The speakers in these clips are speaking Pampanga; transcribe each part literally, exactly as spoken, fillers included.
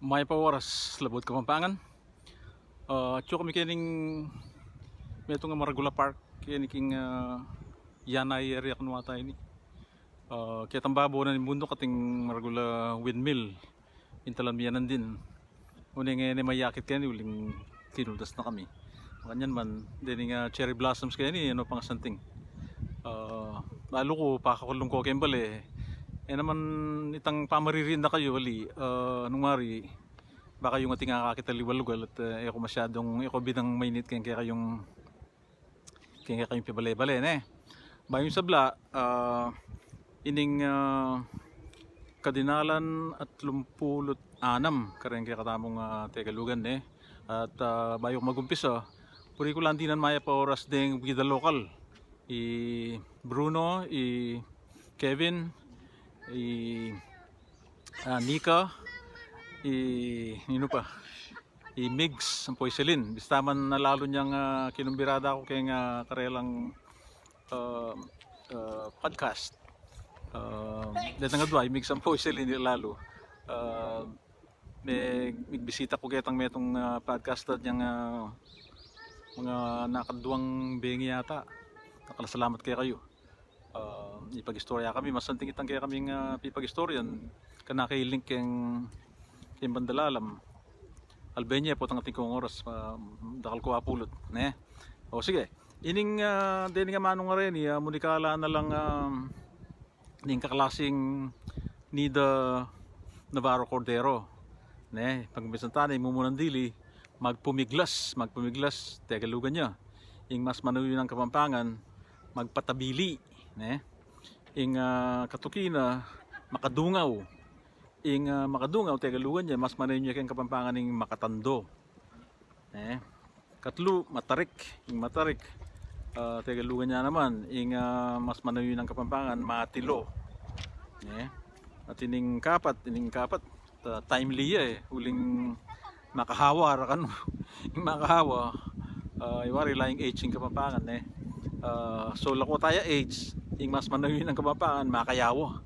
Mayap a oras, Labuad Kapampangan. Ah, atyu kami keni king metung a Maragula Park, keni king, ah, Yanay area kanu ata ini. Ah, ketang babo na ning bunduk ating Maragula windmill. Intalan mi yan din. Uling e ne mayakit keni uling tinuldas na kami. Makanyan man, dening, ah, cherry blossoms keni, e no pa nga santing. Ah, balu ku pakakulung ko keng bale. E naman itang pamaririin da kayu, ali, ah, nung mari, baka yung ating akakit a liwal-lugal at, ah, e ku masyadung, e ku binang mainit keng kekayung, keng kekayung pibale-bale, ne? Bayu ing sabla, ah, ining, ah, kadinalan atlumpulu't anam kareng kekatamung, ah, Tegalugan, ne? At, ah, bayu ku magumpisa, buri ku lang dinan mayap a oras deng bida lokal. I Bruno, i Kevin, i, ah, Nika, i, ninu pa? I Migs, ampo i Celine. Bista man na lalu nyang, ah, kinumbirada ku keng, ah, karelang, ah, ah, podcast. Ah, detang adwa, i Migs ampo i Celine lalu. Ah, me-, migbisita ku ketang metung, ah, podcast at nyang, ah, mga nakaduang bengi yata. Dakal a salamat kekayu. Ah, ipag-istorya kami, masanting itang kekaming, ah, pipag-istoryan, kanakailing keng, keng bandang lalam. Albenya, potang ating kung oras, ah, dakal ku apulut, ne? O, sige. Ining, ah, dening amanung areni, ah, munikala na lang, ah, ning kaklasing Nida Navarro Cordero, ne? Pag-umpisan tana, ing mumunang dili, magpumiglas, magpumiglas, Tegalugan ya. Ing mas manayun a Kapampangan, magpatabili, ne? Ing, ah, katuki na, makadungaw. Ing, ah, makadungaw, Tegalugan ya, mas manayun ya keng Kapampangan ing makatando. Ne? Katlu, matarik. Ing matarik, ah, Tegalugan ya naman. Ing, ah, mas manayun a Kapampangan, matilo. Ne? At ining kapat, ining kapat, ah, timely ya e. Uling makahawa, rakanu. Ing makahawa, ah, iwari laing H ing Kapampangan, ne? Ah, so, lako taya H, ing mas manayun a Kapampangan, makayawa.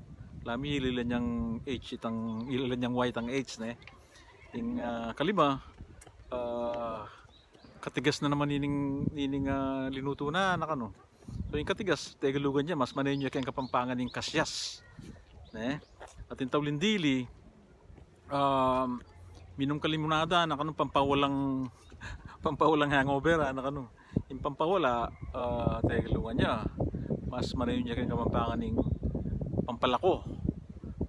Lami, ililan yang H itang, ililan yang Y itang H, ne? Ing, ah, kalima, ah, katigas na naman ining, ining, ah, linutu na, nakanu. So, ing katigas, Tegalugan ya, mas manayun ya keng Kapampangan ing kasyas. Ne? At ing tauling dili, um, minum ka limunada, nakanu, pampawalang, pampawalang hangover, ah, nakanu. Ing pampawala, ah, Tegalugan ya, mas manayun ya keng Kapampangan ing pampalako.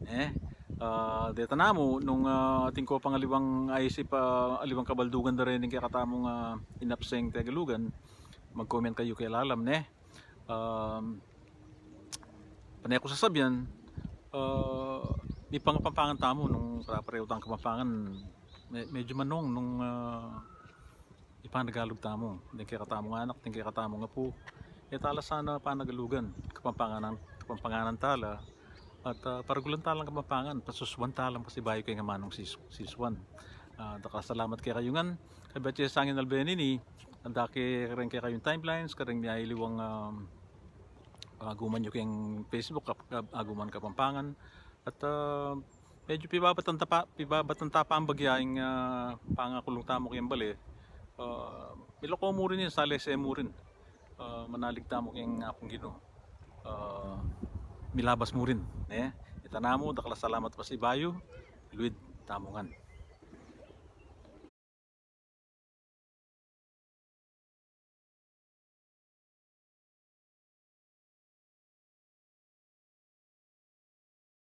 Eh, ah, deta namu, nung, ah, atin ku pang aliwang aisip, ah, aliwang kabaldugan da rin ing kekatamung, ah, inapseng Tegalugan, mag-comment kayu keng lalam, ne? Um, pane ku sasabian, ah, mipangapampangan tamu nung pare-parehu tang Kapampangan, me-, medyu manung nung, ah, ipanagalug tamu, deng kekatamung anak, deng kekatamung apu. E tala sana panagalugan, Kapampanganan, Kapampanganan tala, at, ah, paragulan talang Kapampangan, pasusuan talang pasibayu keng amanung sis-, sisuan. Ah, dakal a salamat kekayu ngan, kabang e sangin albe nini, anda ke kareng kekayung timelines, kareng miyaliwang, um, aguman yu keng Facebook, kap-, kap-, aguman Kapampangan. At, ah, medyu pibabatan ta pa, pibabatan ta pa ing bagya ing, ah, pangakulung tamu keng bale. Ah, milako mu rin yan, salese mu rin. Ah, manalig tamu keng Apung Ginu. Ah, milabas mu rin, ne? Ita namu, dakal a salamat pasibayu, luid tamu ngan.